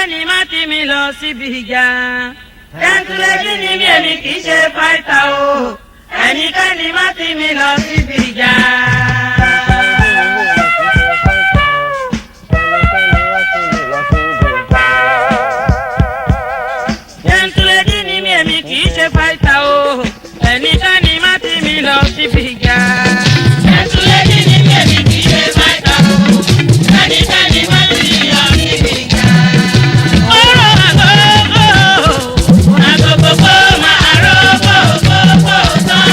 Ẹnikẹ́ni má tì mí lọ síbi ìjà. Gentle ni mí, èmi kì í ṣe fighter o. Ẹnikẹ́ni má tì mí lọ síbi ìjà. Gentle ni mí, èmi kì í ṣe fighter o. Ẹnikẹ́ni má tì mí lọ síbi ìjà. Gentle ni mí, èmi kì í ṣe fighter o. Ẹnikẹ́ni má tì mí lọ síbi ìjà. Ọ̀rọ̀ àgógó, àgógó kó máa ró kókókó tán.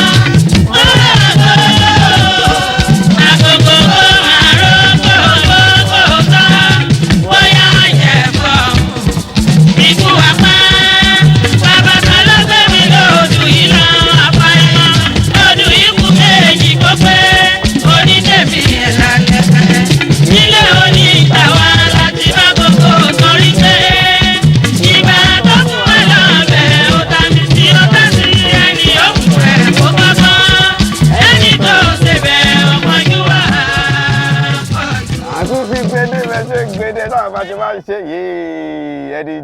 Ọ̀rọ̀ àgógó, àgógó kó máa ró kókókó tán. Bóyá àjẹpọ̀ ikú apá, bàbá kan ló gbé mi lójú iná apá iná. Lójú ikú méjì kó pé onítẹ̀mí ẹ̀ lálẹ́. Nílé oní ìgbà wa láti bá gbogbo torí pé ìgbà tó fún wa lọ́bẹ̀ ó ta mi sí, ó ta sí ẹni òkú rẹ̀ kó gbọ́gbọ́. Ẹni tó ṣe bẹ́ẹ̀ ọmọjú wa pọ̀ jù. Àtúntí gbédè mẹsẹ gbédè náà bá ti máa ń ṣe yéé, ẹni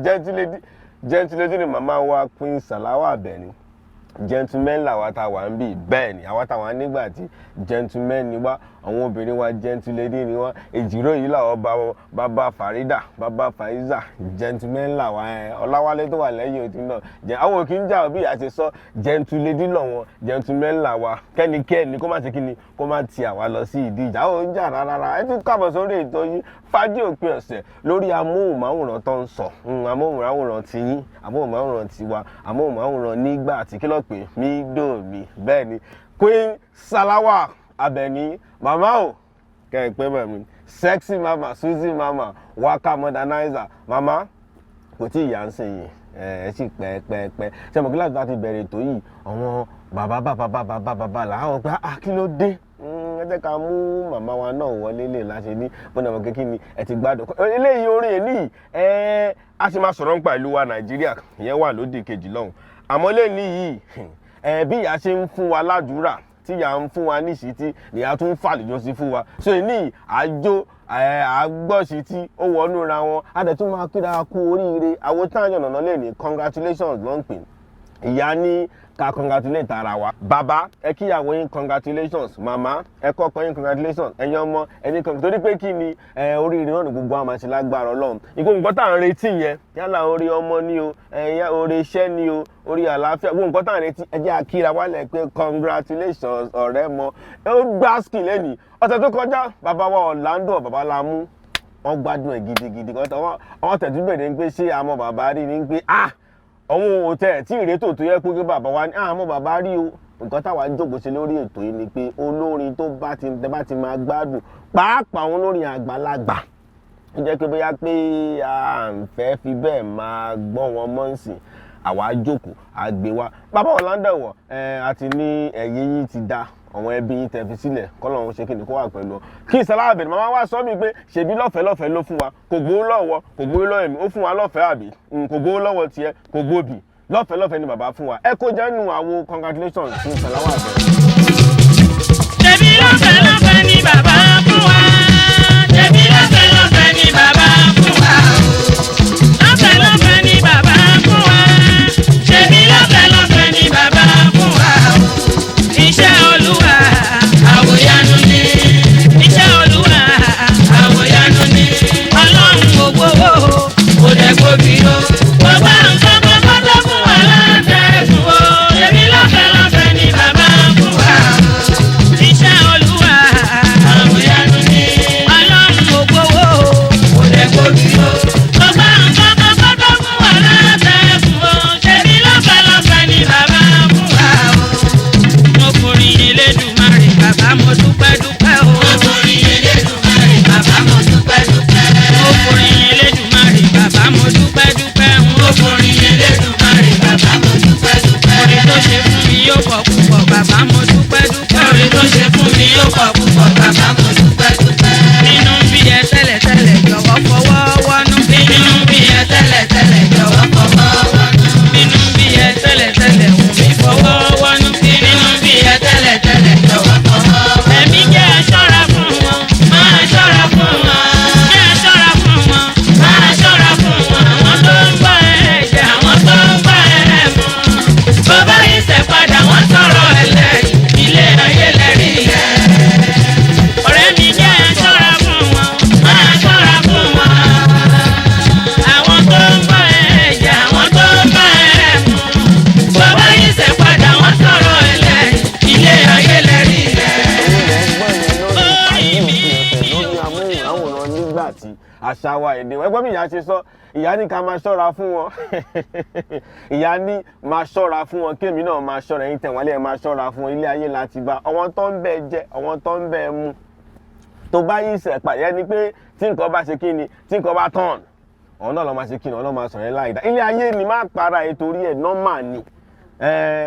gentle lady ni màmá wa Queen Salawa Abeni. Gentleman làwa tá a wà ń bì, bẹ́ẹ̀ ni àwa tá a wà nígbà tí gentleman ni wá, àwọn obìnrin wa gentle lady ni wá. Èjìrò yìí làwọn bá wọn, bàbá Farida, bàbá Faiza, gentleman làwa. Ẹ Ọláwálé tó wà lẹ́yìn òtún náà jẹ àwọn òkè ń jà bí ìyá ṣe sọ, gentle lady lọ́wọ́, gentleman làwa. Kẹ́nikẹ́ni kó má ṣe kíni, kó má ti àwa lọ sí ìdí ìjà, àwọn ò ń jà rárá. Ẹ tún káàbọ̀ sórí ètò yín, Fàájì Òpin Ọ̀sẹ̀, lórí amóhùnmáwòrán tó ń sọ amóhùnmáwòrán ti yín, amóhùnmáwòrán tiwa, amóhùnmáwòrán nígbà tí kí ló pè mí dòmí. Bẹ́ẹ̀ ni Queen Salawa Abeni, màmá o, kẹ́ ẹ pé mọ̀ mi, sexy mama, Suzy mama, waka modernizer mama, kò tí ì yá ń sìn yìí, ẹ sì pẹ́ pẹ́ pẹ́. Ṣe mọ̀ kí láti láti bẹ̀rẹ̀ ètò yìí, àwọn bàbá bàbá bàbá bàbá làwọn pé ah, kí ló dé? Ẹ jẹ́ ká mú màmá wa náà wọlé lè láṣẹ ní bọ́nà mọ̀ kékeré ni ẹ ti gbádùn eléyìí orin ẹ̀ níyì. Ẹ a sì máa sọ̀rọ̀ nípa ìlú wa Nàìjíríà, ìyẹn wà lódì kejì lọ́hùn. Àmọ́ lẹ́ni yìí, ẹ bí ìyá ṣe ń fún wa ládùúrà, tí ìyá ń fún wa níṣìítí, nìyá tún ń fàlùjọ sí fún wa. So ní àjò àgbọ̀ṣì tí ó wọnú ra wọn, a dẹ̀ tún máa kíra kú oríire. Àwọn táwọn ọ̀nà lè ní congratulations ló ń pè ìyá ní ká congratulate ara wa. Bàbá, ẹ kíyàwó yín congratulations. Màmá, ẹ kọ́kọ́ yín congratulations. Ẹ̀yin ọmọ, ẹni kan torí pé kí ni ẹ oríire náà ní gbogbo àwọn máa ṣe lágbára Ọlọ́run. Ìkó nǹkan tá à ń retí yẹn, yálà orí ọmọ ni o, ẹ̀yà orí iṣẹ́ ni o, orí àlàáfíà, gbogbo nǹkan tá à ń retí, ẹ jẹ́ àkíra wálẹ̀ pé congratulations ọ̀rẹ́ mọ. Ó gbá skill lẹ́nìí. Ọ̀sẹ̀ tó kọjá, bàbá wa Orlando bàbá la mú, wọ́n gbádùn ẹ̀ gidigidi kan tó wọ́n tẹ̀tún bèrè ń pé ṣé àmọ́ bàbá rí ni pé ah, àwọn òtẹ tí ìrètò tó yẹ pé bàbá wa ní àmọ́ bàbá rí o. Nǹkan táwa ń jókòó ṣe lórí ètò yìí ni pé olórin tó bá ti bá ti máa gbádùn, pàápàá àwọn olórin àgbàlagbà ó jẹ́ pé bóyá pé à ń fẹ́ fi bẹ́ẹ̀ máa gbọ́ wọn mọ́ nsìn, àwa jókòó àgbè wa bàbá Orlando wọ̀ ẹ̀ àti ní ẹ̀yìn yín ti da àwọn ẹbí yín tẹ́ fi sílẹ̀, kọ́lọ́run ṣe kíni kó wà pẹ̀lú ọ. Kí Salawa Abeni màmá wa sọ mí pé ṣèbí lọ́fẹ̀ẹ́ lọ́fẹ̀ẹ́ ló fún wa, kò gbowó lọ́wọ́, kò gbowó lọ́wọ́ èmi, ó fún wa lọ́fẹ̀ẹ́ àbí kò gbowó lọ́wọ́ tiẹ̀, kò gbòbì, lọ́fẹ̀ẹ́ lọ́fẹ̀ẹ́ ni bàbá fún wa. Ẹ kó jẹ́ nu àwo congratulations fún Salawa Abeni. Ṣebí lọ́fẹ̀ẹ́ lọ́fẹ̀ẹ́ ni bàbá fún wa. Ṣebí lọ́fẹ̀ẹ́ lọ́fẹ̀ẹ́ ni bàbá fún wa. Lọ́fẹ̀ẹ́ lọ́fẹ̀ẹ́ ni bàbá fún wa. Ṣebí lọ́fẹ̀ẹ́ lọ́fẹ̀ẹ́ ni bàbá fún wa. Iṣẹ́ Olúwa àwòyanu ni. Iṣẹ́ Olúwa àwòyanu ni. Ọlọ́run gbogbo kò dẹ̀ gbòbí o. Gbogbo nǹkan gbogbo tó fún wa látẹ̀kùn o. Ṣebí lọ́fẹ̀ẹ́ lọ́fẹ̀ẹ́ ni bàbá fún wa. Iṣẹ́ Olúwa àwòyanu. Àṣà wa, èdè wa. Ẹgbẹ́ mi, ìyá ṣe sọ, ìyá ní ká máa ṣọ́ra fún wọn. Ìyá ní máa ṣọ́ra fún wọn, kémi náà máa ṣọ́ra, ẹ̀yin tẹ̀wọ́n lé, máa ṣọ́ra fún wọn. Ilé ayé láti bá àwọn tó ń bẹ jẹ, àwọn tó ń bẹ mu. Tó bá yí ìṣẹ̀pà yẹn ni pé tí nǹkan bá ṣe kí ni, tí nǹkan bá tán, ọ̀hún náà lọ́ máa ṣe kí ni, ọ̀hún náà máa sọ̀rọ̀ ẹ̀ láì dá. Ilé ayé ni, má para ẹ̀ torí ẹ̀. Normal ni.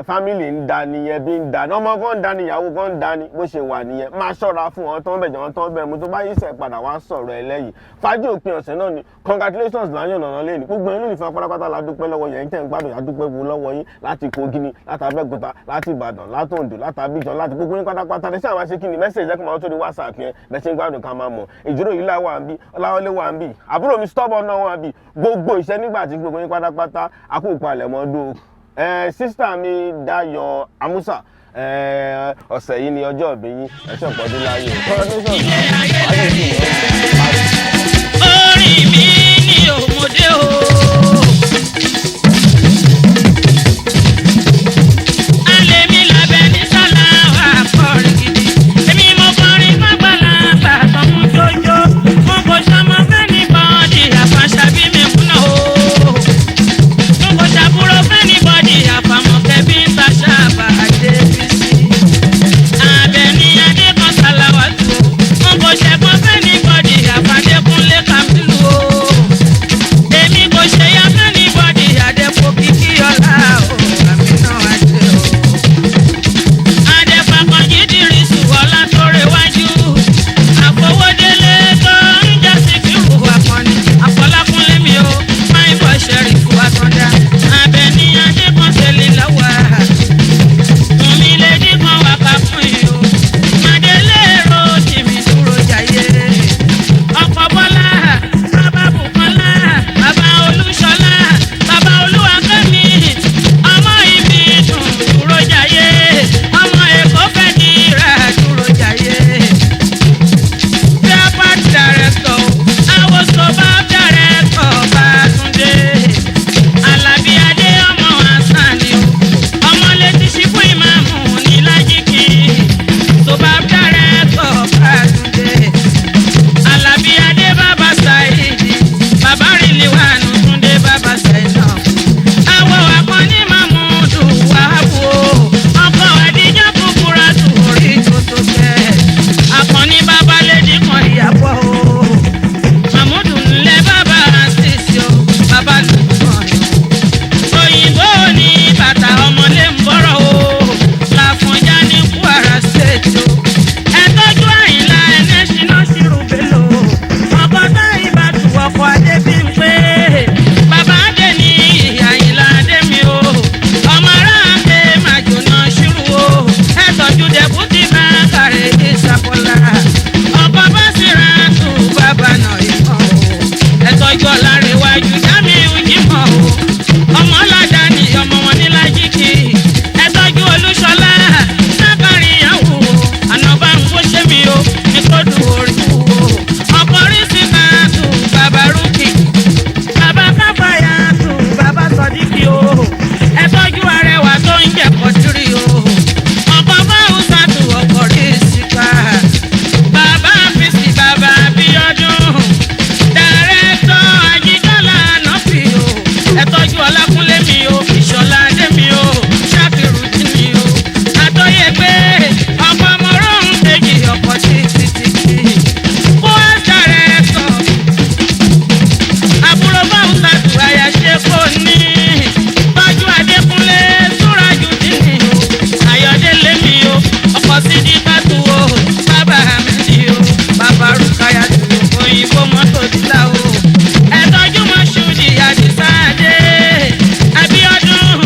Family ń da ni, ẹbí ń da ni, ọmọ kan ń da ni, ìyàwó kan ń da ni. Bó ṣe wà nìyẹn. Máa ṣọ́ra fún wọn tó ń bẹ̀jẹ̀, wọn tó ń bẹ̀ mu. Tó bá yíṣẹ́ padà wá sọ̀rọ̀ ẹ lẹ́yìn. Fàájì òpin ọ̀sẹ̀ náà ni. Congratulations láyọ̀ nànà lẹ́nu. Gbogbo ẹni olùfẹ́ pátápátá la dúpẹ́ lọ́wọ́ yẹn tẹ̀ ń gbádùn. La dúpẹ́ wo lọ́wọ́ yín láti Kogi ni, láti Abẹ́òkúta, láti Ìbàdàn, láti Oǹdó, láti Abidjan, láti gbogbo yín pátápátá ní sí àwọn aṣekí ni message jẹ́ kó máa tó di WhatsApp yẹn bẹ́ẹ̀ ṣe ń gbádùn, ká máa mọ̀. Ìdúró yìí láwà ń bí, Ọláwọlé wà ń bí, àbúrò mi stubborn náà wà ń bí. Gbogbo ìṣẹ́ nígbà tí gbogbo yín pátápátá akópa àlẹ̀mọ́dún. Sister mi Dayọ̀ Amusa, ọ̀sẹ̀ yìí ni ọjọ́ ìbí yín. Ẹ ṣe ọ̀pọ̀ ọdún láyé. Congratulations. Ilé ayé lẹ́rìí orin mi ni òmòdé o. Alẹ́ mi lábẹ́ ní sálá wà kọrin gidi. Èmi mo kọrin fágbàlagbà tó mú jójó. Mo kò sọmọ fẹ́ni bọ́ọ̀dì àfàṣàbí mi kúnà o. Mo kò ṣàbúrò fẹ́ni bọ́ọ̀dì àfàmọ̀kẹ́ bí ń ta ṣáàbà àdébísí. Àbẹ̀ní Adékan Sàlàwátù. Mo kò ṣẹ̀gbọ́n fẹ́ni bọ́ọ̀dì àfàdékúnlé Kàmílù o. Èmi kò ṣe ya fẹ́ni bọ́ọ̀dì àdẹ́kọ̀ kìkì ọ̀la o. Àmì náà àjẹ́ o. Adẹ́fàkànjí dìrísù ọlá tó rewájú. Àfọwọ́délé tó ń jẹ́ Síkírù Akànnì. Àfọlákúnlé mi o, máa ń bọ̀ ṣẹ̀rífù Àtàndá. Àbẹ̀ní Adékan ṣẹlẹ̀ lọ́wọ́. Mùmí lè dín kan wà ká fún yìí o. Màdélé ro tìmí dúró jayé. Ọkọ̀ Bọ́lá, bàbá Bùkọ́lá, bàbá Olúṣọlá, bàbá Olúwakẹ́mi. Ọmọ ibi dùn dúró jayé. Ọmọ Èkó fẹ́ dira dúró jayé. Airport director, Awosoba director, Bátúndé. Àlàbí Adé ọmọ Hasan ni o. Ọmọlétí ṣífù ìmáàmù ní Lájíkì. Soba director Bátúndé. Àlàbí Adé bàbá Saidi. Bàbá Rìlíwánù Túndé bàbá Saina. Àwọ̀ Akànní Mahmudu Wàhábù o. Ọkọ̀ Àdíjà Kúkúrá tù orí tó tó kẹ́. Akànní bàbá lédì kan ìyàbọ̀ o. Mahmudu ńlẹ̀ bàbá Asisi o. Bàbá Lùkùn òyìnbó ní bàtà ọmọlé ń bọ̀rọ̀ o. Làfọ̀njá ní Kwara State o. Ẹ tọ́jú Àyìnlá ẹ̀nẹ́sìnà ṣírù Bello. Ọkọ̀ táyì bá tù ọkọ̀ Adébímpé. Bàbá Adé ní Àyìnlá Adé mi o. Ọmọ aráàlú màjòna ṣírù o. Ẹ tọ́jú deputy Bákàrẹ̀ Ìsàkọ́lá. Ọkọ̀ bá síra tù bàbá náà ìmọ̀ o. Ẹ tọ́jú Ọ̀làrẹ̀wájú Jamiu Jimoh o. Ọmọ ọlọ́dà ni ọmọ wọn ní Lájíkì. Ẹ tọ́jú Olúṣọlá Sákàríyàwó. Ànàbà ń kó ṣé mi o ní kódù orí o. Ọkọ̀ rí sí káàtó bàbá Rúkì. Bàbá Káfáyà tù bàbá Sọdíkì o. Ẹ tọ́jú arẹwà tó ń jẹ́ kọ́tírì o. Ọkọ̀ Fáwùsà tù ọkọ̀ rí síkà. Bàbá Físì bàbá Bíọ́dún. Dàrẹ́tọ̀ Ajídọ́là Nọ́fì o. Ẹ tọ́jú Ọlákúnlé mi o, Ìṣọ̀lá Adé mi o, Ṣáfìrù jí mi o. Àtọ́yẹ pé ọkọ̀ ọmọ rọrùn kejì ọkọ̀ títí títí. Kó ẹ dàrẹ́tọ̀ àbúrò báwùsà tù àyà ṣe kò ní. Tọ́jú Adékúnlé Súrájù dínì o. Ayọ̀délé mi o, ọkọ̀ sídi kátó o. Bàbá Ahmed o, bàbá Rukaya tù òyìnbó mọ́tò dílà o. Ẹ tọ́jú Mọ́ṣúdì Àdìsá Adé. Abíọ́dún,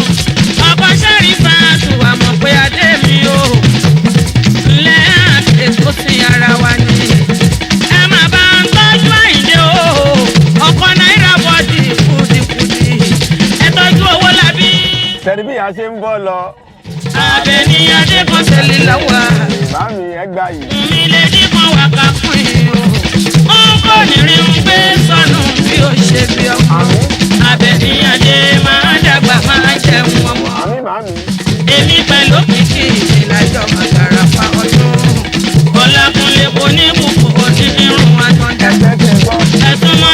ọkọ̀ Ṣẹ́rífà tù àmọ̀ pé Adé mi o. Ńlẹ́ àti ètò sí ara wa ni ẹ máa bá ń tọ́jú Àyìndé o. Ọkọ̀ náírà bọ́ọ̀dì kùdìkùdì. Ẹ tọ́jú owó labí. Tẹ̀lé bí ìyá ṣe ń bọ́ lọ. Àbẹ̀ní Adékọ̀sẹ̀lẹ̀ lọ́wọ́. Bá mi ẹ gbà yìí. Mi lè dín wà ká fún yìí o. Ó kò ní rí ń gbé sọnù bí ó ṣe bí ọmọ. Àmín. Àbẹ̀ní Adé máa dàgbà máa jẹun ọmọ. Àmín màmí. Èmi pẹ̀lú kìkì ìlàjọ màgàrà pa ọdún. Ọlákúnlé kò ní kúkú onírun àtọ̀dá. Ẹ jẹ́ kí n gbọ́. Ẹ̀sùn mọ́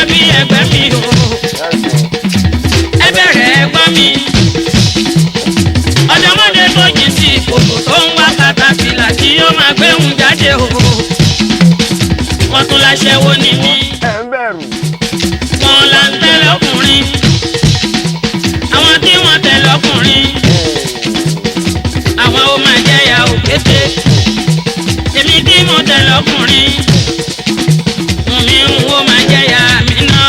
ṣe o. Wọ́n tún láṣẹ́wó ni mí. Ẹ ń bẹ̀rù. Wọ́n là ń tẹ̀lé ọkùnrin. Àwọn tí wọ́n tẹ̀lé ọkùnrin, àwọn ó máa jẹ́yà òkété. Èmi tí mo tẹ̀lé ọkùnrin, mi ń wo máa jẹ́yà mi náà.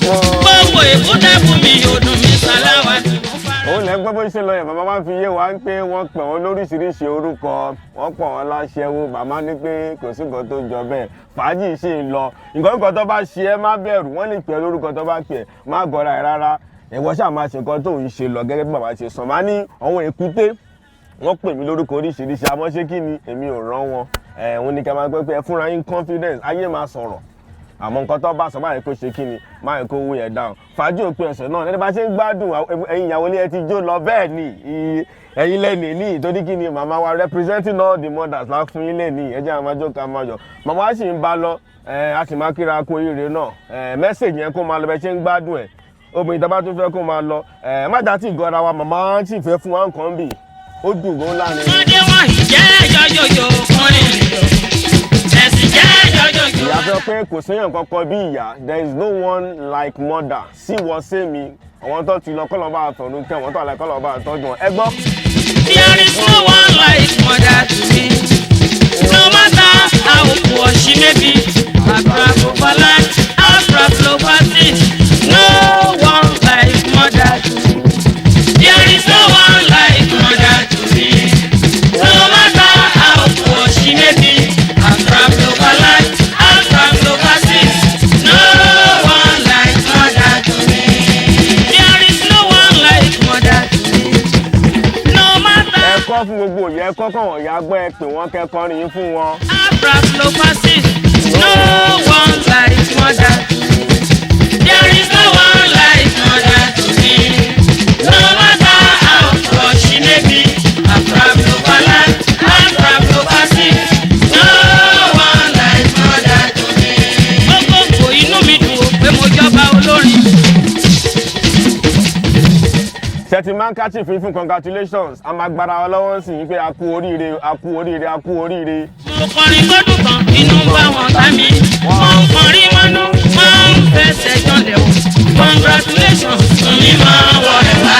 Gbogbo èkúté fún mi yóò dùn mí sàláwà tí mo fara. Òun lẹ gbọ́ bó ṣe lọ yẹn. Bàbá máa ń fi yé wa pé wọ́n pè wọ́n lóríṣiríṣi orúkọ, wọ́n pọ̀ wọ́n láṣẹ́wó. Màmá ní pé kò sí nǹkan tó jọ bẹ́ẹ̀, fàájì ṣì ń lọ. Nǹkan nǹkan tó bá ṣe ẹ́, má bẹ̀rù. Wọ́n lè pè é lórúkọ tó bá pè é, má gọra ẹ̀ rárá. Ìwọ ṣáà máa ṣe nǹkan tó ń ṣe lọ gẹ́gẹ́ bí bàbá ṣe sọ. Máa ní àwọn èkúté, wọ́n pè mí lórúkọ oríṣiríṣi, àmọ́ ṣé kí ni èmi ò rán wọn ẹ̀. Òun ní ká máa gbọ́ pé ẹ fúnra yín confidence, ayé máa sọ̀rọ̀. Àmọ́ nǹkan tó bá sọ báyìí, kó ṣe kí ni, máa kó owó yẹn dáhùn. Fàájì òpin ọ̀sẹ̀ náà ẹni bá ṣe ń gbádùn. Ẹ̀yin ìyàwó ilé, ẹ ti jó lọ. Bẹ́ẹ̀ ni ẹ̀yin lẹ́nìí ní ìtorí kí ni màmá wa representing all the mothers lá fún yín lẹ́nìí. Ẹ jẹ́ àwọn máa jó, ká máa yọ̀. Màmá wa sì ń bá lọ ẹ̀, a sì máa kíra kú oríire náà ẹ̀. Message yẹn kó máa lọ bẹ́ẹ̀ ṣe ń gbádùn ẹ̀. Obìnrin tó bá tún fẹ́ kó máa lọ ẹ̀, má dá tí ìgọ́ra wa. Màmá sì fẹ́ fún wa nǹkan bì, ó dùn gan láàrin. Ọmọdé wọn ìjẹ́ jọjọjọ kọrin, ẹ̀sìn jẹ́ jọjọjọ. Ìyá sọ pé kò séyàn kankan bí ìyá, there is no one like mother. Sí wọ́n sí mi, àwọn tó ti lọ, kọ́lọ́ bá àtọ̀run kẹ́ wọ́n tó àlẹ́, kọ́lọ́ bá àtọ́jú wọn. Ẹ gbọ́. There is no one like mother to me. No matter how poor she may be, Afra Afra no one like mother to me. There is no one like mother to me. No matter how poor she may be, Afra Afra no one like mother to me. There is no one like mother to me. No matter. Ẹ kọ́ fún gbogbo ìyá, ẹ kọ́ kọ́ wọ̀n ìyá gbọ́, ẹ pè wọ́n, kẹ́kọ̀ọ́ yín fún wọn. Afra no one like mother. There is no one like mother to me. No matter how poor she may be, Afra Afra no one like mother to me. Gbogbo inú mi dùn ó pé mo jọba olórin. Ṣètì máa ń kátì fún fún congratulations. A máa gbára wa lọ́wọ́ sí i pé a kú oríire, a kú oríire, a kú oríire. Mo kọrin gbọ́dún kan, inú ń bá wọn bá mi. Wọ́n ń kọrin mọ́nú, wọ́n ń fẹsẹ̀ jọlẹ̀ o. Congratulations, mi máa wọ̀ ẹ̀ wá.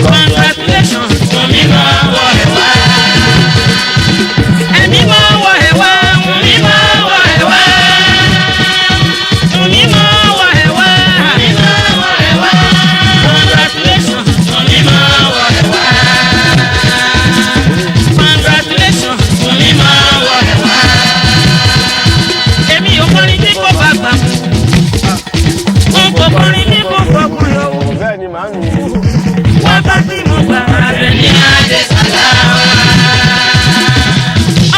Congratulations, mi máa wọ̀ ẹ̀ wá. Ẹ̀mí máa wọ̀ ẹ̀ wá, mi máa wọ̀ ẹ̀ wá. Mi máa wọ̀ ẹ̀ wá. Mi máa wọ̀ ẹ̀ wá. Congratulations, mi máa wọ̀ ẹ̀ wá. Congratulations, mi máa wọ̀ ẹ̀ wá. Èmi ò kọrin tí kò bá gbà mú. N kò kọrin tí kò fọkùn yọ. Bẹ́ẹ̀ ni màámi. Wákàtí mo gbà. Àbẹ̀ní Adé Sàláwà.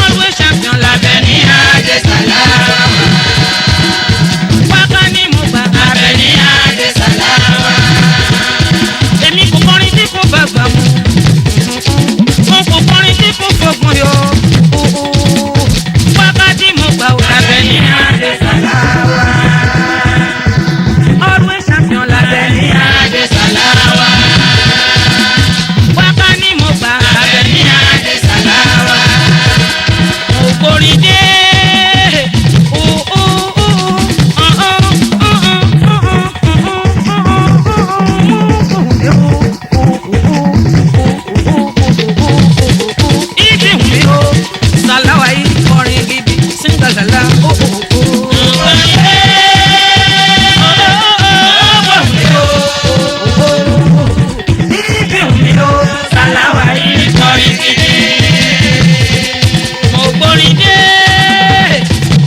Always champion l'Àbẹ̀ní Adé Sàláwà. Wákàtí mo gbà. Àbẹ̀ní Adé Sàláwà. Èmi kò kọrin tí kò bá gbà mú. N kò kọrin tí kò fọkùn yọ. Wákàtí mo gbà. Àbẹ̀ní Adé Sàláwà. Always champion l'Àbẹ̀ní Adé Sàláwà. Wákà ni mo gbà. Àbẹ̀ní Adé Sàláwà. Mo kórìí dé. Ó, ó, ó, ó, ó, ó, ó, ó, ó. Ibi mi o, Sàláwà yìí kọrin gidi, síngàgàlà, ó, ó, ó. Ibi mi o, Sàláwà yìí kọrin gidi. Mo gbórin dé.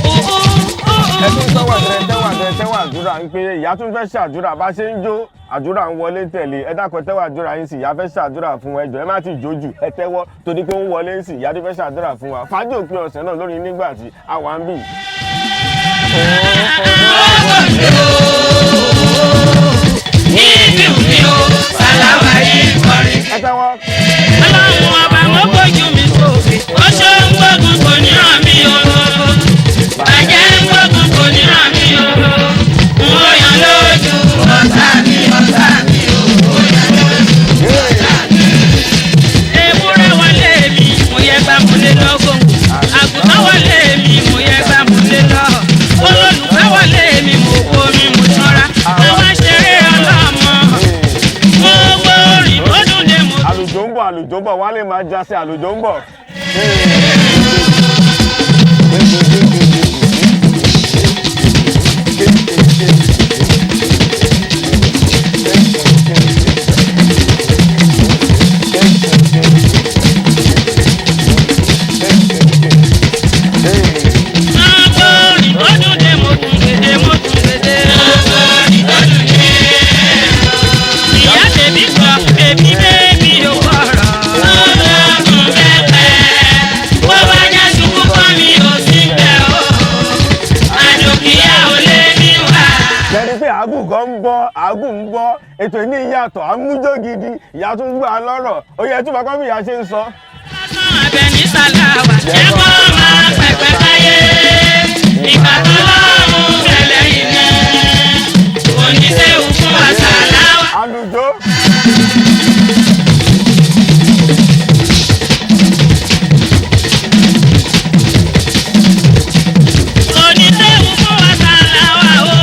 Ó, ó, ó, ó. Ẹ tún tọ́wọ́ àtẹrẹ, tẹ́wọ́ àtẹrẹ, tẹ́wọ́ àdúrà ń pé ìyá tún fẹ́ ṣàdúrà. Bá ṣe ń jó, àdúrà ń wọlé tẹ̀lé. Ẹ dákun, tẹ́wọ́ àdúrà yín sí. Ìyá fẹ́ ṣàdúrà fún wa. Ẹ jọ̀ọ́, ẹ má ti jó jù, ẹ tẹ́wọ́ torí pé ó ń wọlé sí. Ìyá tún fẹ́ ṣàdúrà fún wa. Fàájì òpin ọ̀sẹ̀ náà lórí nígbà tí a wà ń bì. Ibi mi o, Sàláwà yìí kọrin. Ẹ tẹ́wọ́. Ọlọ́run ọba wọn gbójú mi sókè. Ó ṣe ń gbógun kò ní ràn mí o. Bàjẹ́ ń gbógun kò ní ràn mí o. N ó yan lójú ọ̀tá mi, ọ̀tá mi o. Ó yan lójú ọ̀tá mi. Ewúrẹ́ wọlé mi, mo yẹ gbà mo lé lọ. Àlùjọ ń bọ̀, wálé máa já sí, àlùjọ ń bọ̀. Agbórin tó dùn dé mo tún gbèdé mo tún gbèdé. Agbórin tó dùn dé. Ìyá bèbí kọ bèbí bèbí ló kọ̀rọ̀. Ọlọ́run bẹ́ẹ̀ bó bá já ṣubú kọ́ mi ò sí bẹ́ẹ̀ o. Àdùkíyà ò lè ní wá. Lẹ́ni pé àágùn kan ń bọ́, àágùn ń bọ́, ètò ìní ìyàtọ̀ àmújó gidi, ìyá tún gbà lọ́rọ̀. Ó yẹ tí bàbá mi ìyá ṣe ń sọ. Lásán Abẹ́ní Sàláwà jẹ́ kó máa pẹ̀pẹ̀ káyé. Ìgbà tó lọ́rùn bẹ̀lẹ̀ yìí ni. Oníṣẹ́wù fún wa Sàláwà. Àlùjọ. Oníṣẹ́wù fún wa Sàláwà o.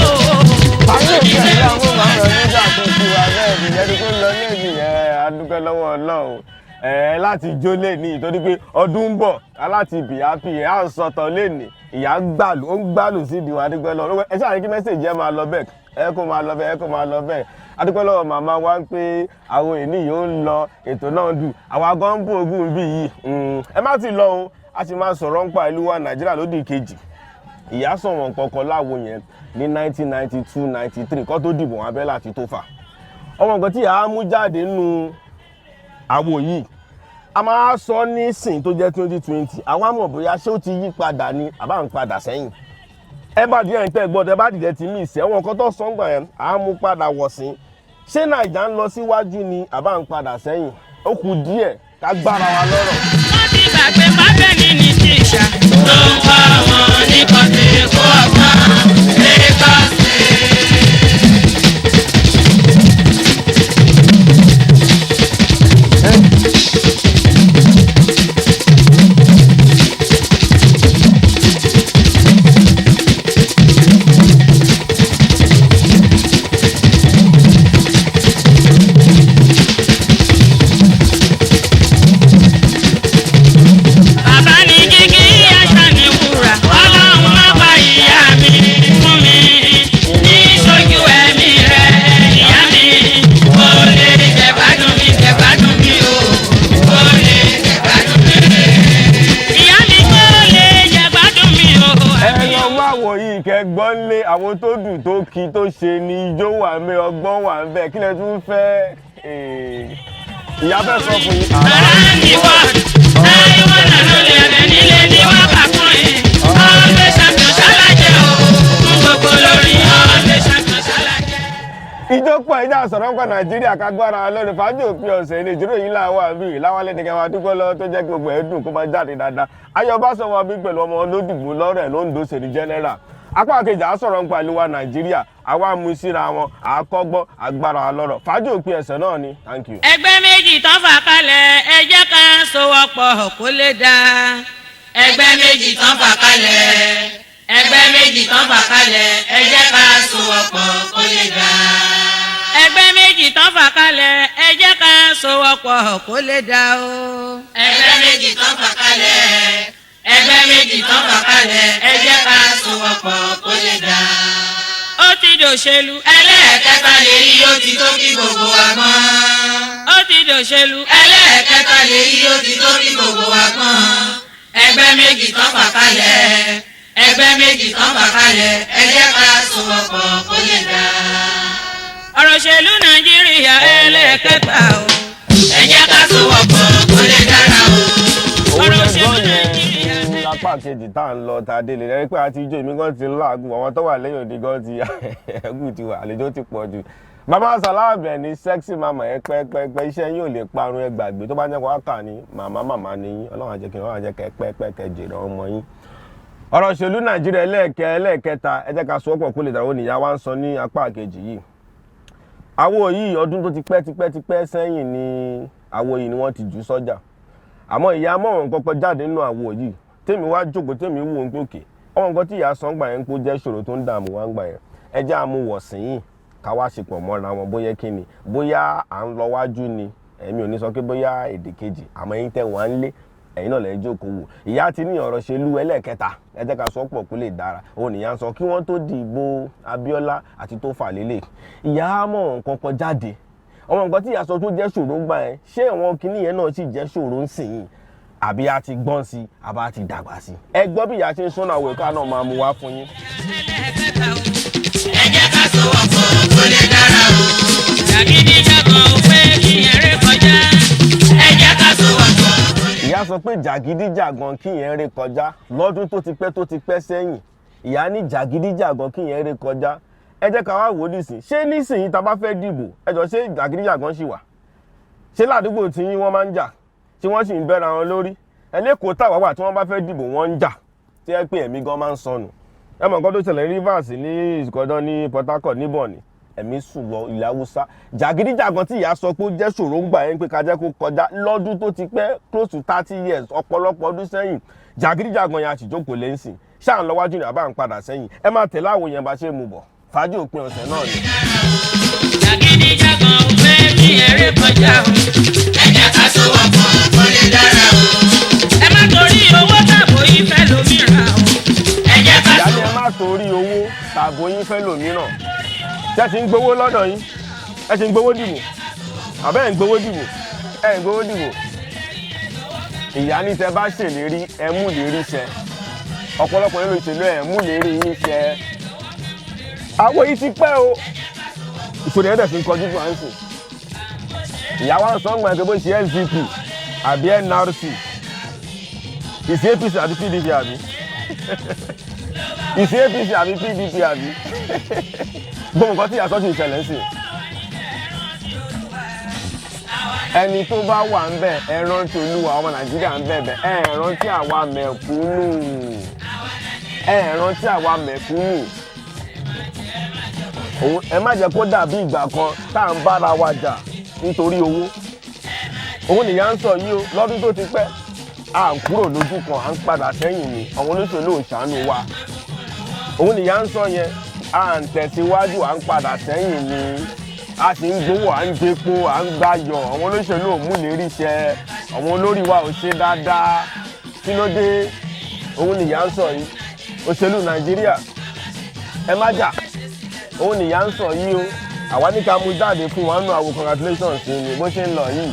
Àwọn òkè ẹ̀yà mú màá lọ nígbà tó ti wà bẹ́ẹ̀ ni ẹni tó lọ ní èdè ẹ̀ adúpẹ́ lọ́wọ́ Ọlọ́run ẹ̀ láti jó lẹ́ni ìtorí pé ọdún ń bọ̀ aláti bì happy ẹ̀ à ń sọ̀tọ̀ lẹ́ni ìyá ń gbàlù, ó ń gbàlù sí ìdìwọ̀n. Adúpẹ́ lọ́wọ́. Ẹ ṣáà ní kí message ẹ máa lọ bẹ́ẹ̀, ẹ kó máa lọ bẹ́ẹ̀, ẹ kó máa lọ bẹ́ẹ̀. Adúpẹ́ lọ́wọ́ màmá wa ń pé àwọn ènìyàn ó ń lọ, ètò náà dùn, àwa gan ń bò ogún bí yìí. Ẹ má ti lọ o, a sì máa sọ̀rọ̀ ń pa ìlú wa Nàìjíríà lódì kejì. Ìyá sọ̀wọ̀n kọ̀ọ̀kan láwo yẹn ní 1992 93 kó tó dìbò wọn abẹ́là àti tó fà ọmọ nǹkan tí ìyá mú jáde nínú àwo yìí, a máa sọ nísìn tó jẹ́ 2020, àwa mọ̀ bóyá ṣé ó ti yí padà ni àbá ń padà sẹ́yìn. Ẹ bá díẹ̀ ń tẹ́ gbọ́dọ̀, ẹ bá dìde tí mí ìsẹ́ wọn kan tó sọ ń gbà yẹn, à á mú padà wọ̀ sí ṣé Nàìjà ń lọ síwájú ni àbá ń padà sẹ́yìn. Ó kù díẹ̀ ká gbára wa lọ́rọ̀. Wọ́n ti gbàgbé bábẹ́ni ní tíṣà. Tó ń kọ́ wọn ní kọ́sí kó ọgbọ́n Lagos State. Bàbá ní gígí àṣà ní wúrà. Ọlọ́run má pa ìyá mi fún mi. Ní sójú ẹ̀mí rẹ̀ ìyá mi. Kò lè jẹ̀gbádùn mi, jẹ̀gbádùn mi o. Kò lè jẹ̀gbádùn mi. Ìyá mi kò lè jẹ̀gbádùn mi o. Ẹ lọ wá àwọ̀ yìí kẹ́ gbọ́n lé àwọn tó dùn tó kí tó ṣe ni ijó wà ń bẹ, ọgbọ́n wà ń bẹ, kí lẹ tún fẹ́? Ìyá fẹ́ sọ fún yín. Ara ní wọ́n, táyé wọ́n nà ló lè rẹ̀ nílé ní wọ́n bá kún yín. Ọ̀gbẹ́ ṣàkàn ṣálájẹ́ o, fún gbogbo lórí ọ̀gbẹ́ ṣàkàn ṣálájẹ́. Ijó pọ̀, ìjà sọ̀rọ̀ ń pa Nàìjíríà kágbára lórí fàájì òpin ọ̀sẹ̀ ní ìdúró yìí láwọ̀ àbí ìláwálé ní kẹwàá dúpẹ́ lọ́wọ́ tó jẹ́ kí gbogbo ẹ̀ dùn kó máa jáde dáadáa. Ayọ̀bá sọ̀rọ̀ bí pẹ̀lú ọmọ olódìgbò lọ́rẹ̀ lóńdó ṣèlú general. Apá kejì á sọ̀rọ̀ ń pa ìlú wa Nàìjíríà, àwa mú síra wọn, àkọ́gbọ́n agbára lọ́rọ̀ fàájì òpin ẹ̀sẹ̀ náà ni. Thank you. Ẹgbẹ́ méjì tán fà kalẹ̀, ẹ jẹ́ ká sowọ́pọ̀ kó lè dáa. Ẹgbẹ́ méjì tán fà kalẹ̀, ẹgbẹ́ méjì tán fà kalẹ̀, ẹ jẹ́ ká sowọ́pọ̀ kó lè dáa. Ẹgbẹ́ méjì tán fà kalẹ̀, ẹ jẹ́ ká sowọ́pọ̀ kó lè dáa o. Ẹgbẹ́ méjì tán fà kalẹ̀, ẹgbẹ́ méjì tán fà kalẹ̀, ẹ jẹ́ ká sowọ́pọ̀ kó lè dáa. Ó ti dòṣèlú. Ẹlẹ́ẹ̀kẹta lè yí ó ti tó kí gbogbo wa mọ́. Ó ti dòṣèlú. Ẹlẹ́ẹ̀kẹta lè yí ó ti tó kí gbogbo wa mọ́. Ẹgbẹ́ méjì tán fà kalẹ̀, ẹgbẹ́ méjì tán fà kalẹ̀, ẹ jẹ́ ká sowọ́pọ̀ kó lè dáa. Ọ̀rọ̀ òṣèlú Nàìjíríà ẹlẹ́ẹ̀kẹta o. Ẹ jẹ́ ká sowọ́pọ̀ kó lè dára o. Òun Ọ̀rọ̀ lẹ́gbọ́n òṣèlú yẹn Nàìjíríà ní apá kejì tá à ń lọ tá a délé rẹ pé àti ijó èmi gan ti ń làágùn, àwọn tó wà lẹ́yìn òde gan ti ẹ̀gùn ti wà, àlejò ti pọ̀ jù. Màmá Sàlá Àbẹ̀ní, sexy mama, ẹ pẹ́pẹ́pẹ́, iṣẹ́ yín ò lè parun. Ẹ gbàgbé tó bá jẹ́ kó wá kà ní màmá, màmá ni yín. Ọlọ́run á jẹ́ kí Ọlọ́run á jẹ́ kẹ́ pẹ́pẹ́ kẹ́ jèrè ọmọ yín. Ọ̀rọ̀ òṣèlú Nàìjíríà ẹlẹ́ẹ̀kẹta, ẹ jẹ́ ká sowọ́pọ̀ kó lè dàrú nìyá wa ń sọ ní apá kejì yìí. Àwo yìí, ọdún tó ti pẹ́ ti pẹ́ ti pẹ́ sẹ́yìn ni àwo yìí ni wọ́n ti jù sọ́jà, àmọ́ ìyá mọ̀ràn kọ́kọ́ jáde nínú àwo yìí. Tèmi wá jókòó, tèmi wò ń pòkè ọmọ nǹkan tí ìyá sọ ń gbà yẹn ń pò jẹ́ ṣòro tó ń dààmú wá ń gbà yẹn. Ẹ jẹ́ àmúwọ̀sìn yìí ká wá ṣe pọ̀ mọ́ra wọn, bóyá kí ni, bóyá à ń lọ wájú ni. Èmi ò ní sọ pé bóyá èdè kejì, àmọ́ ẹ̀yin tẹ́ wà ń lé, ẹ̀yin náà lẹ́yìn jókòó wò. Ìyá ti ní ọ̀rọ̀ ṣèlú ẹlẹ́ẹ̀kẹta, ẹ jẹ́ ká sọ pọ̀ kó lè dára. Òun nìyá ń sọ kí wọ́n tó dìbò Abíọ́lá àti tó fà lélẹ̀. Ìyá mọ̀ nǹkan kan jáde, àwọn nǹkan tí ìyá sọ tó jẹ́ ṣòro gbà yẹn, ṣé àwọn kinní yẹn náà sì jẹ́ ṣòro ń sìn yìí, àbí a ti gbọ́n sí i, àbá a ti dàgbà sí i? Ẹ gbọ́ bí ìyá ṣe ń sọ́nà àwọn ẹ̀ka náà máa mú wá fún yín. Ẹlẹ́ẹ̀kẹta o. Ẹ jẹ́ ká sowọ́pọ̀ kó lè dára o. Jàgídíjàgan ò pé kí yẹn ré kọjá. Ẹ jẹ́ ká sowọ́pọ̀. Ìyá sọ pé jàgídíjàgan kí yẹn ré kọjá lọ́dún tó ti pẹ́, tó ti pẹ́ sẹ́yìn. Ìyá ní jàgídíjàgan kí yẹn ré kọjá. Ẹ jẹ́ ká wá wò ó nísìn, ṣé nísìnyí tá a bá fẹ́ dìbò, ẹ jọ, ṣé jàgídíjàgan ṣì wà? Ṣé ládùúgbò tí yín wọ́n máa ń jà, tí wọ́n sì ń bẹ́ra wọn lórí? Ẹ lẹ́kọ̀ọ́ táwa wà, tí wọ́n bá fẹ́ dìbò, wọ́n ń jà, tí ẹ pé ẹ̀mí gan máa ń sọnù. Ẹ mọ̀ nǹkan tó ṣẹlẹ̀ ní Rivers, ní Ìkọ̀dán, ní Port Harcourt, ní Bonny, ẹ̀mí sùn lọ ilẹ̀ Haúsá. Jàgídíjàgan tí ìyá sọ pé ó jẹ́ ṣòro ń gbà yẹn pé ká jẹ́ kó kọjá lọ́dún tó ti pẹ́, close to 30 years, ọ̀pọ̀lọpọ̀ ọdún sẹ́yìn, jàgídíjàgan yẹn àtìjókòó lẹ́sìn ṣáà ń lọ wájú ní àbá ń padà sẹ́yìn. Ẹ máa tẹ̀lé àwọn yẹn bá ṣe mú bọ̀. Fàájì òpin ọ̀sẹ̀ náà ni. Jàgídíjàgan ò pé kí yẹn ré kọjá o. Ẹ jẹ́ ká sowọ́pọ̀ kó lè dára o. Ẹ má torí owó tàbó ìfẹ́ lómìíràn o. Ẹ jẹ́ ká Ìyá ni ẹ sowọ́pọ̀. má torí owó tààbò yín fẹ́ lòmíràn. Ṣé ti ń gbowó lọ́dọ̀ yín? Ẹ ti ń gbowó dìbò, àbẹ́ ẹ̀ ń gbowó dìbò? Ẹ̀ ń gbowó dìbò. Ìyá ní tẹ bá ṣèlérí, ẹ mú lérí ṣẹ. Ọ̀pọ̀lọpọ̀ nínú ìṣèlú, ẹ mú lérí yín ṣẹ. Àwọn yìí ti pẹ́ o, ìṣòro ẹ̀dẹ̀ fi ń kọjú fún àǹsìn. Ìyá wa ń sọ ọ́ngbọ̀n ẹ̀kẹ́ bó ṣe SDP àbí NRC, ìsì APC àbí PDP, àbí ìsì APC àbí PDP, àbí gbogbo nǹkan tí ìyá sọ ti ìṣẹ̀lẹ̀ ń sìn. Ẹni tó bá wà ń bẹ̀, ẹ rántí Olúwa. Ọmọ Nàìjíríà ń bẹ̀bẹ̀, ẹ rántí àwa mẹ̀kúnnù, ẹ rántí àwa mẹ̀kúnnù. Òun ẹ má jẹ́ kó dàbí ìgbà kan tá à ń bára wa jà nítorí owó. Òun nìyá ń sọ yìí o. Lọ́dún tó ti pẹ́, à ń kúrò lójú kan, à ń padà sẹ́yìn ni. Àwọn olóṣèlú ò ṣàánú wa. Òun nìyá ń sọ yẹn. À ń tẹ̀síwájú, à ń padà sẹ́yìn ni. A sì ń gbowó, à ń gbépo, à ń gbayọ̀. Àwọn olóṣèlú ò múlérí ṣẹ, àwọn olórí wa ò ṣe dáadáa. Kí ló dé? Òun nìyá ń sọ yìí. Òṣèlú Nàìjíríà, ẹ má jà. Òun nìyá ń sọ yìí o. Àwa ní ká mú jáde fún wa nù àwọn. Congratulations ni bó ṣe ń lọ yìí.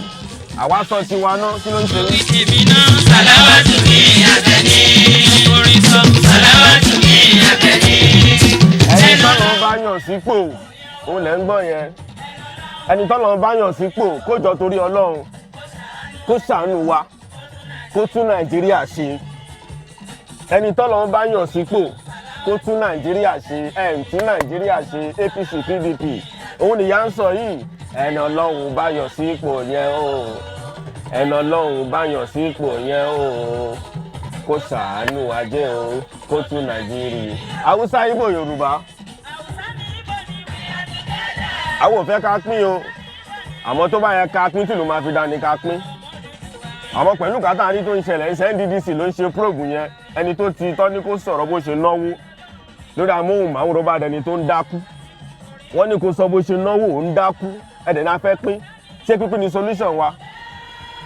Àwa sọ tiwa náà. Kí ló ń ṣe yín? Èmi náà. Sàláwátù mi Àbẹ̀ní. Orin sọ. Sàláwátù mi Àbẹ̀ní. Ẹni tọ́lọ́ bá yàn sípò, òun lẹ́ ń gbọ́ yẹn. Ẹni tọ́lọ́ bá yàn sípò, kó jọ torí Ọlọ́run, kó ṣàánú wa, kó tún Nàìjíríà ṣe. Ẹni tọ́lọ́ bá yàn sípò, kó tún Nàìjíríà ṣe. Ẹ̀ ń tún Nàìjíríà ṣe, APC, PDP. Òun nìyá ń sọ yìí. Ẹni Ọlọ́run bá yàn sípò yẹn o, ẹni Ọlọ́run bá yàn sípò yẹn o, kó ṣàánú ajé o, kó tún Nàìjíríà. Haúsá, Ìgbò, Yorùbá, àwọn ò fẹ́ ká pín o. Àmọ́ tó bá yẹ ká pín, tìlú máa fi dání ká pín. Àmọ́ pẹ̀lú kátàrí tó ń ṣẹlẹ̀, iṣẹ́ NDDC ló ń ṣe probe yẹn. Ẹni tó ti tọ́ ní kó sọ̀rọ̀ bó ṣe náwó lórí amóhùnmáwòrán bá dẹni tó ń dákú. Wọ́n ní kó sọ bó ṣe náwó, ò ń dákú. Ẹ̀dẹ̀ náà fẹ́ pín. Ṣé pípín ni solution wa?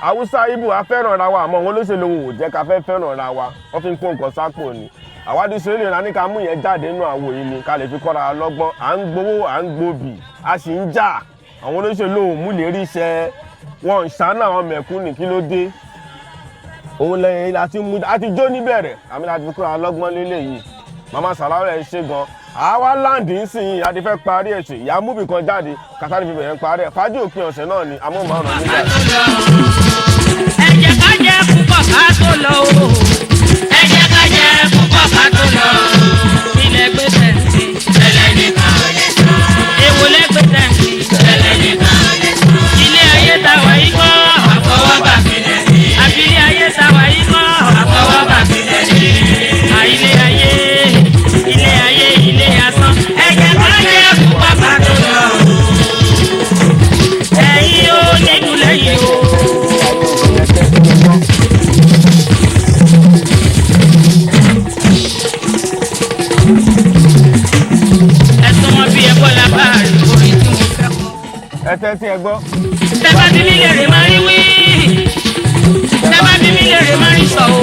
Haúsá, Ibo, a fẹ́ràn ra wa, àmọ́ wọn olóṣèlú wò jẹ́ ká fẹ́ fẹ́ràn ra wa. Wọ́n fi ń kó nǹkan sápò ni. Àwádìí ṣe lè ra ní ká mú yẹn jáde nínú àwò yìí ni ká lè fi kọ́ra lọ́gbọ́n. À ń gbowó, à ń gbòbì, a sì ń jà. Àwọn olóṣèlú ò mú lè rí iṣẹ́ wọn ń ṣàánú àwọn mẹ̀kúnnù. Kí ló dé? Òun lẹ́yìn láti mú àti jó níbẹ̀rẹ̀ àmì láti fi kọ́ra lọ́gbọ́n lélẹ̀ yìí. Màmá Sàláwẹ̀ ṣe gan. Àwa láǹdì ń sìn yìí, a ti fẹ́ parí ẹ̀. Ṣe ìyá múbì kan jáde kàtàrí fi bẹ̀rẹ̀ ń parí ẹ̀. Fàájì òpin ọ̀sẹ̀ náà ni amóhùnmáwòrán nígbà. Ẹ jẹ́ ká jẹ púpọ̀ ká tó lọ o. Ẹ jẹ́ ká jẹ púpọ̀ ká tó lọ. Ilẹ̀ gbé tẹ̀sí. Tẹ́lẹ̀ nìkan ò lè sọ. Èwo lẹ́gbẹ́ tẹ̀sí. Tẹ́lẹ̀ nìkan ò lè sọ. Ilé ayé ta wà yí kọ́. Àfọwọ́bà filẹ̀ ní. Àbí ilé ayé ta wà yí kọ́. Àfọwọ́bà filẹ̀ ní. Àìlé ayé, ilé ayé, ilé asán. Ẹ jẹ́ ká jẹ púpọ̀ ká tó lọ. Ẹ̀yin ó nínú lẹ́yìn o. Ẹ̀sùn wọn bí ẹbọ la bá rí orin tí mo fẹ́ kọ. Ẹ tẹ́tí ẹ gbọ́. Tẹ́bá bí mi lè rè máa rí wí. Tẹ́bá bí mi lè rè máa rí sọ o.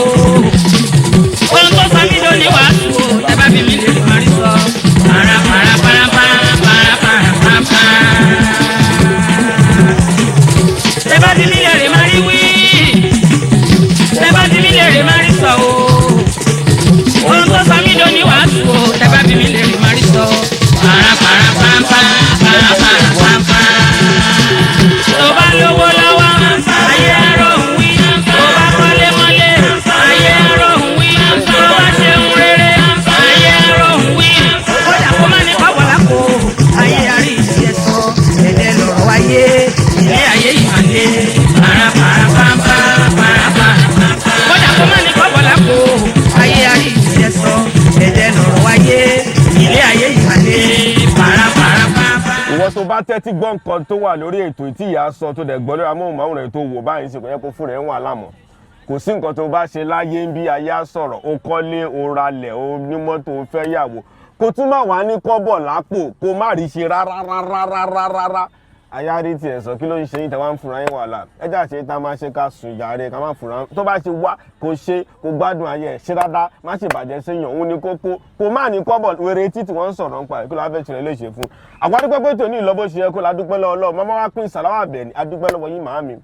Ohun tó sọ mí lónìí wàásù o. Tẹ́bá bí mi lè rè máa rí sọ. Para para para para para para para para. Tẹ́bá bí mi lè rè máa rí wí. Tẹ́bá bí mi lè rè máa rí sọ o. Ohun tó sọ mí lónìí wàásù o. Tẹ́bá bí mi lè rè máa rí sọ. Para para para para para para para. Tó bá lówó lọ́wọ́, ayé aró ń wí. Tó bá kọ́lé mọ́lé, ayé aró ń wí. Tó bá ṣeun rere, ayé aró ń wí. Kódà kó má ní kọ́bọ̀ lápò, ayé arí ìṣe sọ. Ẹ̀dẹ̀ lọ̀rọ̀ wáyé, ilé ayé ìmàle. Para para pampa, para para pampa. Kódà kó má ní kọ́bọ̀ lápò, ayé arí ìṣe sọ. Ẹ̀dẹ̀ lọ̀rọ̀ wáyé, ilé ayé ìmàle. Para para pampa. Ìwọ tó bá tẹ́tí gbọ́ nǹkan tó wà lórí ètò tí ìyá sọ, tó dẹ̀ gbọ́ lórí amóhùnmáwòrán tó wò báyìí ṣe, kò yẹ kó fún rẹ̀ ń wà lámọ̀. Kò sí nǹkan tó bá ṣe láyé ń bí ayé á sọ̀rọ̀. O kọ́lé, o ralẹ̀, o ní mọ́tò, o fẹ́ yàwó, kó tún má wà ní kọ́bọ̀ lápò, kó má rí ṣe rárá rárá rárá rárá, ayárí tiẹ̀ sọ. Kí ló ń ṣe yín tẹ wá ń fura yín wàhálà? Ẹ jẹ́ àṣẹ tá a máa ṣe ká sùn jàre, ká má fura. Tó bá ṣe wá kó ṣe, kó gbádùn ayé ẹ̀, ṣe dáadáa, má ṣe bàjẹ́ séèyàn, òun ní kókó. Kó má ní kọ́bọ̀ wèrè títí wọ́n ń sọ̀rọ̀ nípa ẹ̀, kí ló wá fẹ́ ṣẹlẹ̀ léṣe fún àwọn adúpẹ́ pé tòní ìlọ́bó ṣe yẹ kó la dúpẹ́ lọ́wọ́ lọ́wọ́ màmá wa pín Sàláwà Àbẹ̀ní. Adúpẹ́ lọ́wọ́ yín, màámi,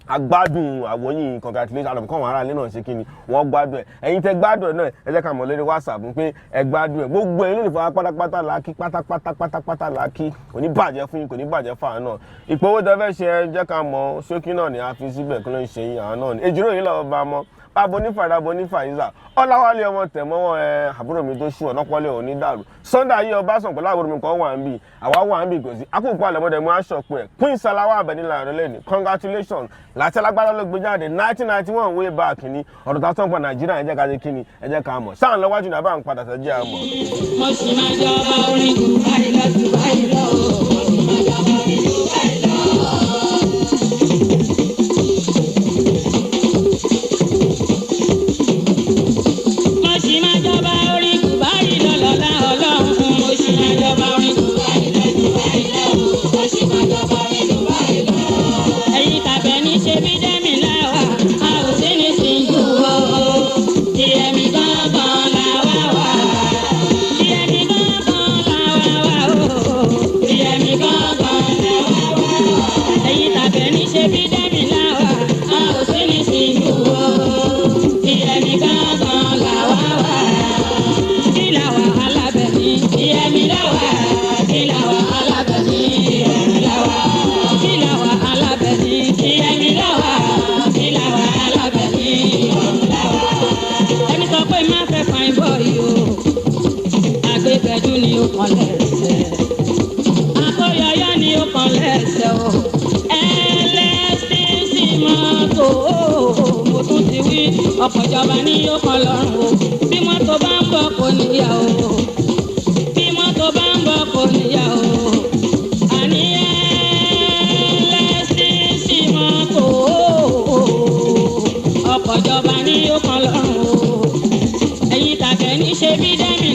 agbádùn àwòyìn. Congratulations. Àlọ́ kọ́ àwọn aráalé náà ṣe kí ni wọ́n gbádùn ẹ̀. Ẹ̀yin tẹ́ gbádùn ẹ̀ náà, ẹ jẹ́ ká mọ̀ lórí WhatsApp pé ẹ gbádùn ẹ̀. Gbogbo ẹ̀yin lólùfẹ́ pátápátá la kí, pátápátá pátápátá la kí. Kò ní bàjẹ́ fún yín, kò ní bàjẹ́ fún àwọn náà. Ìpowó tẹ́ fẹ́ ṣe, ẹ jẹ́ ká mọ̀. Ṣókí náà ni a fi síbẹ̀. Kí ló ń ṣe yín? Àwọn náà ni ejúrò yìí lọ́wọ́ bá mọ́ bábo ní fàdàbọ ní fàyíṣà ọláwálé ọmọ tẹmọwọ ẹ àbúrò mi tó ṣú ọ̀nàpọ̀lẹ̀ òní dàrú. Sunday ayé ọbaṣàn pẹ̀lú àbúrò mi kan wà ń bì, àwa wà ń bì, kò sí akókò àlẹ́mọ́dé mú aṣọ pé ẹ̀ Queen Salawa Abeni láàrin lẹ́nu. Congratulations. Láti alágbádá ló gbé jáde 1991, way back ni ọ̀rọ̀ tá a sọ̀n pa Nàìjíríà. Ẹ jẹ́ ká ṣe kí ni, ẹ jẹ́ ká mọ̀ sáà lọ́wájú ní abá ń padà sẹ́jẹ́ àmọ́. Mo sì máa jọba orin jù báyìí lọ, jù báyìí lọ. Mo sì máa jọba orin jù báyìí lọ. Mo sì máa jọba orin jù báyìí lọ lọ́lá Ọlọ́run. Mo sì máa jọba orin jù báyìí lọ, jù báyìí lọ. Mo sì máa jọba orin jù báyìí lọ. Ẹ̀yin tàbẹ̀ ní ṣe bí dẹ́mi láwà, a ò sí ní sìnkú o. Ìyẹ̀mí gángan làwà wà. Ìyẹ̀mí gángan làwà wà o. Ìyẹ̀mí gángan làwà wà. Ẹ̀yin tàbẹ̀ ní ṣe bí dẹ́mi láwà, a ò sí ní sìnkú o. Ìyẹ̀mí gángan làwà wà. Kí làwà alábẹ̀mí? Ìyẹ̀mí làwà. Kí làwà alábẹ̀mí? Ìyẹ̀mí làwà. Kí làwà alábẹ̀mí? Ìyẹ̀mí làwà. Kí làwà alábẹ̀mí? Ìyẹ̀mí làwà. Ẹni sọ pé má fẹ́ fine boy o, àgbẹ̀gbẹ̀dú ni ó kàn lẹ́sẹ̀. Akóyọyọ ni ó kàn lẹ́sẹ̀ o. Ẹlẹ́sìnsìn mọ́tò o, mo tún ti wí, ọkọ̀ ìjọba ni ó kàn lọ́rùn o. Bí mọ́tò bá ń bọ̀ kò níyà o. Bí mọ́tò bá ń bọ̀ kò níyà o. Àní ẹlẹ́sìnsìn mọ́tò o, ọkọ̀ ìjọba ni ó kàn lọ́rùn o. Ẹ̀yin tàbẹ̀ ní ṣe bí dẹ́mi.